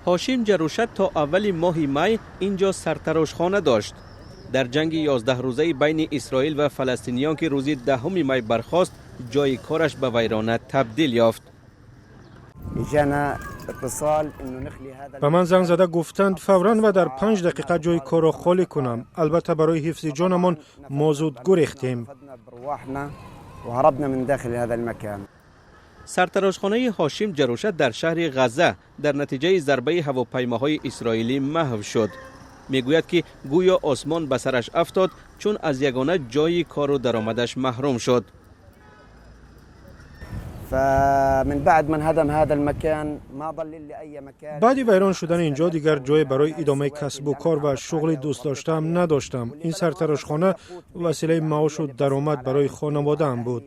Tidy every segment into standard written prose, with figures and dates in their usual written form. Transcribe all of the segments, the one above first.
Ҳошим Ҷаруша то аввали моҳи май инҷо сартарошхона дошт. Дар ҷанги 11-рӯзаи байни Исроил ва фаластиниён, ки рӯзи 10 май бархост, ҷои кораш ба вайрона табдил ёфт. Ба ман занг зада гуфтанд, фавран ва дар 5 дақиқа ҷои корро холӣ кунам. Албатта, барои ҳифзи ҷонамон мо зуд гурехтем. Сартарошхонаи Ҳошим Ҷаруша дар шаҳри Ғазза дар натиҷаи зарбаи ҳавопаймоҳои исроилӣ маҳв шуд. Мегӯяд, ки гӯё осмон ба сараш афтод, чун аз ягона ҷои кору даромадаш маҳрум шуд. Баъди вайрон шудани ин ҷо дигар ҷое барои идомаи касбу кор ва шуғли дӯстдоштаам надоштам. Ин сартарошхона василаи маошу даромад барои хонаводаам буд.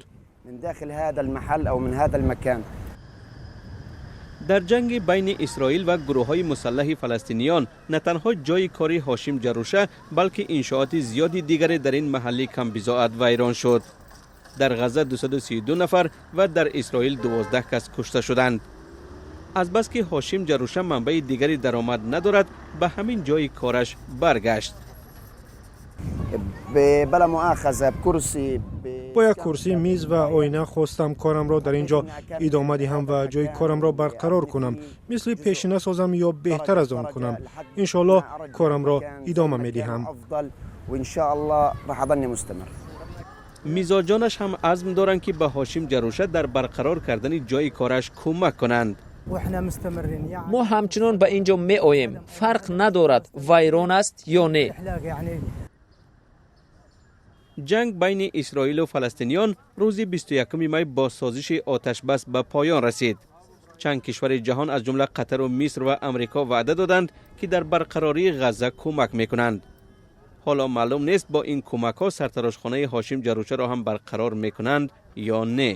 Дар ҷанги байни Исроил ва гурӯҳҳои мусаллаҳи фаластиниён на танҳо ҷои кори Ҳошим Ҷаруша, балки иншооти зиёди дигаре дар ин маҳалли камбизоат вайрон шуд. Дар Ғазза 232 нафар ва дар Исроил 12 кас кушта шуданд. Азбаски Ҳошим Ҷаруша манбаи дигари даромад надорад, ба ҳамин ҷои кораш баргашт. Бо як курсӣ, миз ва оина хостам корамро дар ин ҷо идома диҳам ва ҷои корамро барқарор кунам, мисли пешина созам ё беҳтар аз он кунам. Иншоаллоҳ, корамро идома медиҳам. Мизоҷонаш ҳам азм доранд, ки ба Ҳошим Ҷаруша дар барқарор кардани ҷои кораш кӯмак кунанд. Мо ҳамчунон ба ин ҷо меоем, фарқ надорад, вайрон аст ё не. Ҷанг байни Исроилу фаластиниён рӯзи 21 май бо созиши оташбас ба поён расид. Чанд кишвари ҷаҳон, аз ҷумла Қатару Миср ва Амрико, ваъда доданд, ки дар барқарории Ғазза кӯмак мекунанд. Ҳоло маълум нест, бо ин кӯмакҳо сартарошхонаи Ҳошим Ҷарушаро ҳам барқарор мекунанд ё не.